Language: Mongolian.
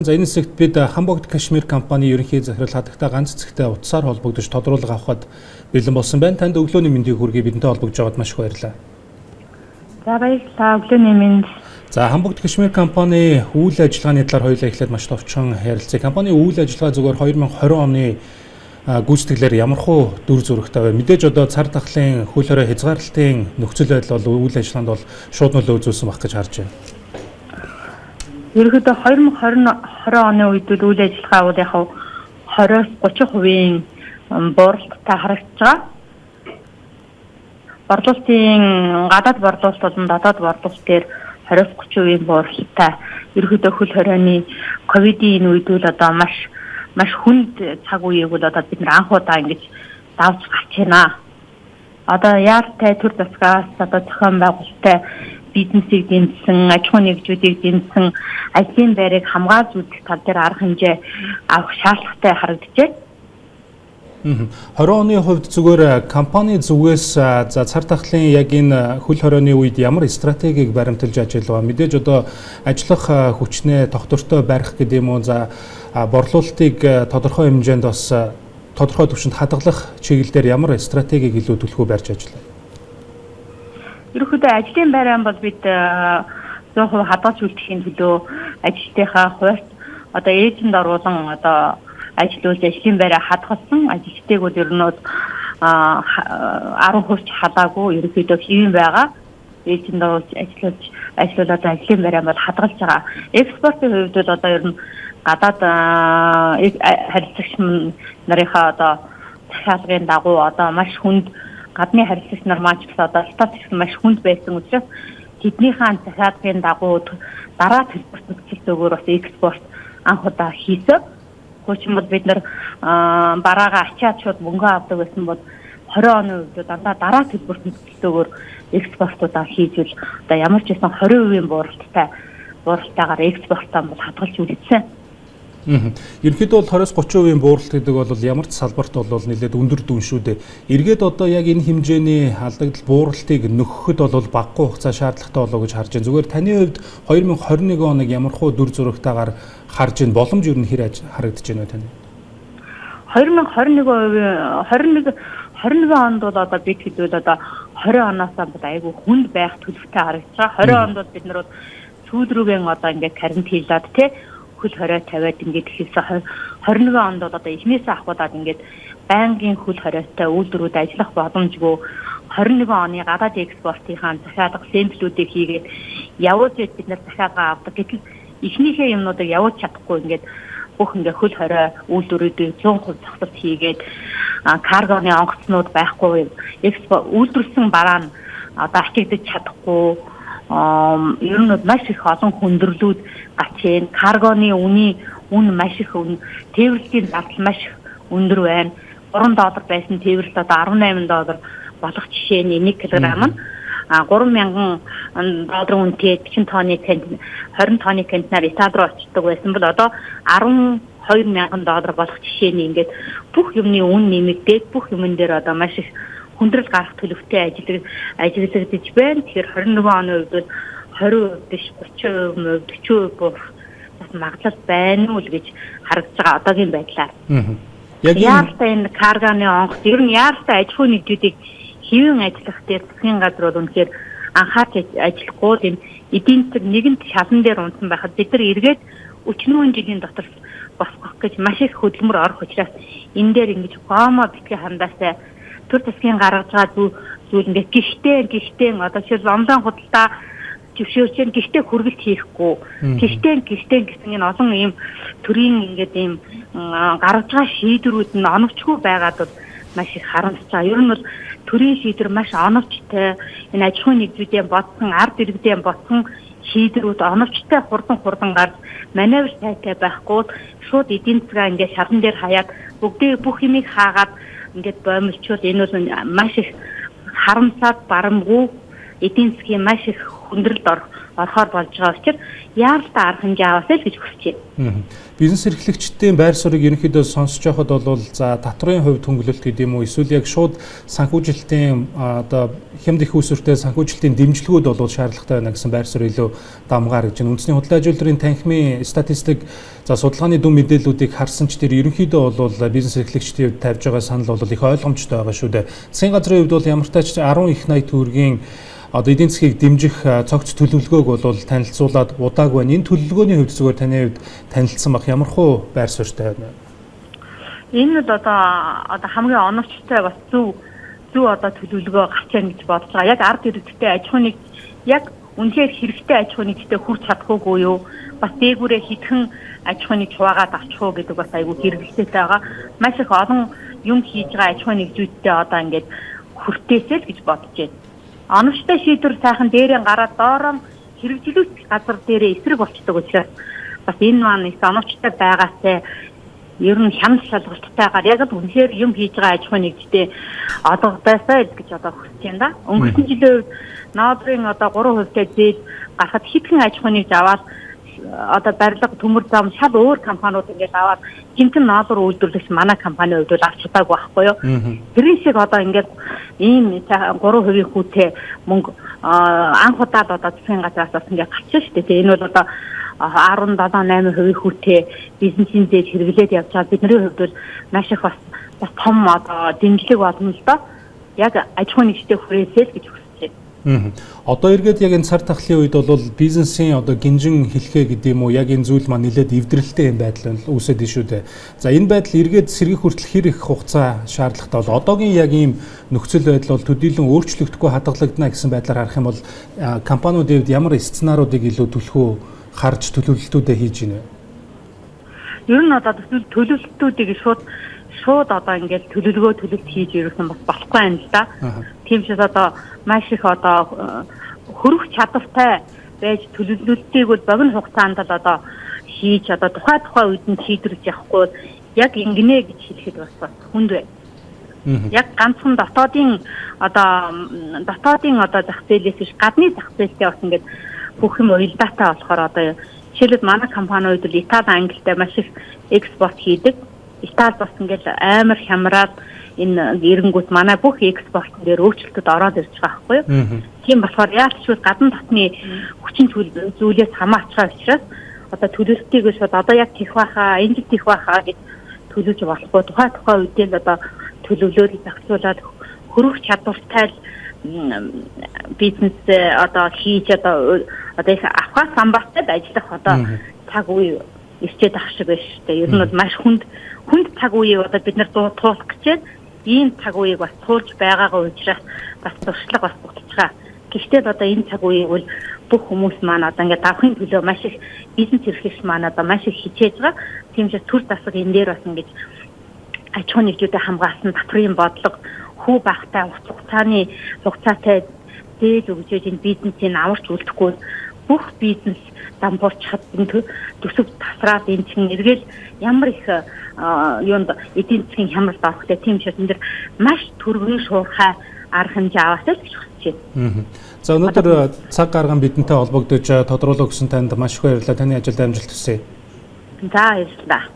За, энэ хэсэгт бид Хамбогд Кашмир компани ерөнхий захирал Хадагтай ганц цэгтэй утсаар холбогдож тодруулга авахад бэлэн болсон байна. Танд өглөөний мэндийг хүргэе, бидэнтэй холбогдож байгаад маш их баярлалаа. За, баярлалаа. Өглөөний мэнд. За, Хамбогд Кашмир компани үйл ажиллагааны талаар хоёулаа эхлээд маш товчхон ярилцъя. Компани үйл ажиллагаа зүгээр 2020 оны гүйцэтгэлээр ямархуу дүр зурагтай вэ? Мэдээж одоо цар тахлын хөл хорой хязгаарлалтын нөхцөл байдал бол үйл ажиллагаанд бол шууд нөлөө үзүүлсэн байх гэж харж байна. Ерөнхийдөө 2020 20 оны үед бол үйл ажиллагаа бол яг 20-оос 30% бууралттай харагдаж байгаа. Борлуулалтын, гадаад борлуулалт болон дотоод борлуулалт дээр 20-оос 30% бууралттай. Ерөнхийдөө хөл хорионы ковидын энэ үед бол одоо маш маш хүнд цаг үеийг бол одоо бид нар анх удаа ингэж давж гарч байна. Одоо яаралтай төр засгаас одоо зохион байгуулалттай бизнесийг дэмжсэн, аж ахуйн нэгжүүдийг дэмжсэн, ажлын байрыг хамгаалж үлдэх тал дээр арга хэмжээ авах шаардлагатай харагджээ. 20 оны хувьд зүгээр компани зүгээс, за, цар тахлын яг энэ хөл хорионы үед ямар стратегийг баримталж ажиллав? Мэдээж одоо ажиллах хүчнээ тогтвортой барих гэдэг юм уу? За, борлуулалтыг тодорхой хэмжээнд, бас тодорхой түвшинд хадгалах чиглэл дээр ямар стратегийг илүү түлхүү барьж ажиллав? Ерөнхийдөө ажлын байраа бол бид 100% хадгалж үлдэхийн төлөө ажилтныхаа хувьд одоо ээжинд оруулан одоо ажиллуулж, ажлын байраа хадгалсан. Ажилчдыг бол ер нь бол 10% ч халаагүй, ерөнхийдөө хэвэн байгаа. Ээжинд оруулж ажиллуулж ажиллуулаад ажлын байраа бол хадгалж байгаа. Экспортын хувьд бол одоо ер нь гадаад харилцагч нарынхаа одоо захиалгын дагуу одоо маш хүнд, гадны харилцагч нар маань ч гэсэн одоо стат гэсэн маш хүнд байсан учраас тэднийхээ захиалгын дагуу дараа төлбөрт нөхцөл зөөгөөр бас экспорт анх удаа хийсэн. Хуучин бол бид нар бараагаа ачаад шууд мөнгө авдаг байсан бол 20 оны үед дандаа дараа төлбөрт нөхцөл зөөгөөр экспортуудаа хийж, одоо ямар ч байсан 20% бууралттайгаар экспортоо бол хадгалж үлдсэн. Ерөнхийдөө бол 20-с 30% бууралт гэдэг бол ямар ч салбарт бол нэлээд өндөр дүн шүү дээ. Эргээд одоо яг энэ хэмжээний алдагдал бууралтыг нөхөхөд бол багагүй хугацаа шаардлагатай болов гэж харж байна. Зүгээр таны хувьд 2021 оныг ямархуу дүр зурагтайгаар харж байна? Боломж юу нь хэр харагдаж байна вэ таны? 2021 21 21 онд бол одоо бид хэдвэл одоо 20 оноос бол айгүй хүнд байх төлөвтэй харагдаж байгаа. 20 онд бол бид нар бол сүүл рүүгээ одоо ингээд карантинлаад тий хөл хорой тавиад ингээд эхэлсэн. 21 онд бол одоо эхнээсээ ахуйдаад ингээд байнгын хөл хориотой үйлдвэрүүд ажиллах боломжгүй. 21 оны гадаад экспортынхаа захиалга сэмплүүдийг хийгээд явуулж, бид нар захиалга авдаг. Гэтэл эхнийхээ юмнуудыг явуулж чадахгүй, ингээд бүх ингээ хөл хорой үйлдвэрүүдийг 100% зогсолт хийгээд, каргоны онгоцнууд байхгүй, экспорт үйлдвэрлэсэн бараа нь одоо ачигдаж чадахгүй, ер нь маш их олон хүндрэлүүд гарч ийн. Каргоны үний үн маш их үн, тээвэрлэлийн зардал маш их өндөр байна. 3 доллар байсан тээвэрлэл одоо 18 доллар болох жишээний 1 кг нь 3000 долларын үнэтэй 40 тонны контейнер, 20 тонны контейнер Итали руу очдог байсан бол одоо 12 мянган доллар болох жишээний ингээд бүх юмны үн нэмэгдээд, бүх юмн дээр одоо маш их хүндрэл гарах төлөвтэй ажиглагдаж байна. Тэгэхээр 21 оны үед бол 20% биш, 30%, 40% буурах бас магадлал байна уу л гэж харагдаж байгаа одоогийн байдлаар. Яг яаралтай энэ карганы онгоц, ер нь яаралтай аж ахуйн нэгжүүдийг хэвэн ажиллах дээр засгийн газар бол үнэхээр анхаарч ажиллахгүй, энэ эдийн засаг нэгэнт шалан дээр унтсан байхад бид нар эргээд өчнөөн жилийн дотор босгох гэж маш их хөдөлмөр орох учраас энэ дээр ингэж гомо битгий хандаасай. Төр засгийн гаргаж байгаа зүйл ингээд гихтээ гихтээ одоо жишээл онлайн худалдаа зөвшөөрч чинь гихтээ хүргэлт хийхгүй, гихтээ гихтээ гэсэн энэ олон ийм төрийн ингээд ийм гаргаж байгаа шийдвэрүүд нь оновчгүй байгаад бол маш их харамсаж байгаа. Ер нь бол төрийн шийдвэр маш оновчтой, энэ аж ахуйн нэгжүүдийн бодсон, ард иргэдийн бодсон шийдвэрүүд оновчтой, хурдан хурдан гарч маневр сайтай байхгүй, шууд эдийн засгаа ингээд шалан дээр хаяад, бүгдээ бүх юмыг хаагаад ингээд боомлчвол энэ бол маш их харамсаад барамгүй эдийн засгийн маш их хүндрэлд орох орохоор болж байгаа учраас яаралтай арга хэмжээ аваасай л гэж хүсэж байна. Бизнес эрхлэгчдийн байр суурийг ерөнхийдөө сонсож байхад бол за татврын хувь хөнгөлөлт гэдэг юм уу, эсвэл яг шууд санхүүжилтийн одоо хямд их усүртэй санхүүжилтийн дэмжлэгүүд бол шаардлагатай байна гэсэн байр суурь илүү дамгаар гэж байна. Үндэсний худлаа үйлдвэрийн танхимын статистик за судалгааны дүн мэдээллүүдийг харсан ч тэр ерөнхийдөө бол бизнес эрхлэгчдийн хувьд тавьж байгаа санал бол их ойлгомжтой байгаа шүү дээ. Засгийн газрын хувьд бол ямар ч тач 10 их 80 төгрөгийн одоо эдийн засгийг дэмжих цогц төлөвлөгөөг бол танилцуулаад удааг байна. Энэ төлөвлөгөөний хувьд зүгээр таны хувьд танилцсан бах ямар хуу байр суурьтай байна вэ? Энэ нь одоо хамгийн оновчтой бас зөв одоо төлөвлөгөө гарч байна гэж бодож байгаа. Яг ард иргэдтэй аж ахуйн нэг яг үнэхээр хэрэгтэй аж ахуйн нэгжтэй хүрч чадахгүй юу? Бас дээгүүрээ хитгэн аж ахуйн нэгж хуваагаад авчих уу гэдэг бас айгүй хэрэгэлцээтэй байгаа. Маш их олон юм хийж байгаа аж ахуйн нэгжүүдтэй одоо ингээд хүртээсэй л гэж бодож байна. Оновчтой шийдвэр сайхан дээрээ гараад доороо хэрэгжүүлэх газар дээрээ эсрэг болчдөг учраас бас энэ маань их оновчтой байгаасай ер нь хямд шалгалтайгаар яг л үнэхээр юм хийж байгаа аж ахуйн нэгжтэй олгодаасай гэж одоо хүсэж байна да. Өнгөрсөн жилийн үед ноолрын одоо 3% зээл гарахад хэдхэн аж ахуйн нэгж аваад одоо барилга төмөр зам шал өөр компаниуд ингээд аваад жинхэнэ ноолор үйлдвэрлэгч манай компани хувьд бол авч чадаагүй байхгүй юу. Тэрэн шиг одоо ингээд ийм 3% хүүтэй мөнгө анх удаад одоо засгийн газраас бас ингээд гарч шүү дээ. Энэ бол одоо 17 8% хүүтэй бизнесийн зээл хэрэглээд явж байгаа. Бидний хувьд бол маш их бас том одоо дэмжлэг болно л доо. Яг аж ахуйн нэгжтэй хүрээсэй л гэж хүсэж байна. Одоо эргээд яг энэ цар тахлын үед бол бизнесийн одоо гинжин хэлхээ гэдэг юм уу, яг энэ зүйл маань нэлээд эвдрэлтэй юм байдал үүсээд ин шүү дээ. За энэ байдал эргээд сэргийх хүртэл хэр их хугацаа шаардлагатай бол одоогийн яг ийм нөхцөл байдал бол төдийлөн өөрчлөгдөхгүй хадгалагдана гэсэн байдлаар харах юм бол компаниудын хувьд ямар сценаруудыг илүү түлхүү харж төлөвлөлтүүдээ хийж байна вэ? Ер нь одоо төлөвлөлтүүдийг шууд одоо ингээд төлөвлөгөө төлөлт хийж ирсэн бас болохгүй юм л да. Тийм ч одоо маш их одоо хөрөх чадвартай байж төлөвлөлтийг бол богино хугацаанд л одоо хийж одоо тухай үед нь шийдвэрлэж явахгүй яг ингэнэ гэж хэлэхэд бас хүнд байна. Яг ганцхан дотоодын зах зээлээс биш гадны зах зээлтэй бас ингээд бүх юм уялдаатай болохоор одоо жишээлбэл манай компаниуд бол Итали, Англитай маш их экспорт хийдэг. Итали бас ингээд амар хямраад энэ эренгүүт манай бүх экспортын дээр өөрчлөлтөд ороод ирж байгаа байхгүй юу. Тийм болохоор яалт ч гадна дотны хүчин зүйлээс хамаарч байгаа учраас одоо төлөвлөлтийг шууд одоо яг тех байхаа, энэ жил тех байхаа гэж төлөвлөж болохгүй. Тухай үедээ л одоо төлөвлөөд зохицуулаад хөрөх чадвартай л бизнес одоо хийж одоо их авхаас самбартай ажиллах одоо цаг үе ирчээд ах шиг байна шүү дээ. Ер нь бол маш хүнд цаг үеийг одоо бид нар туулах гэж байна. Ийм цаг үеийг бас туулж байгаагаа учраас бас туршлага бас бүтчихаа. Гэхдээ л одоо энэ цаг үеийг бол бүх хүмүүс маань одоо ингээд давхын төлөө маш их бизнес эрхлэгч маань одоо маш их хичээж байгаа. Тийм ч төр засаг энэ дээр бас ингээд аж ахуйн нэгжүүдэд хамгаалсан татврын бодлого хүү багтай хугацаатай зээл өгж энэ бизнесийг аварч үлдэхгүй бүх бизнес дампуурчхад төсөв тасраад энэ чинь эргээл ямар их юунд эдийн засгийн хямралд орох те тийм учраас энэ дэр маш түргэн шуурхай арга хэмжээ аваасай л гэж хүсэж байна. За өнөөдөр цаг гарган бидэнтэй холбогдож тодруулах гэсэн танд маш их баярлалаа. Таны ажилд амжилт хүсье. За баярлалаа.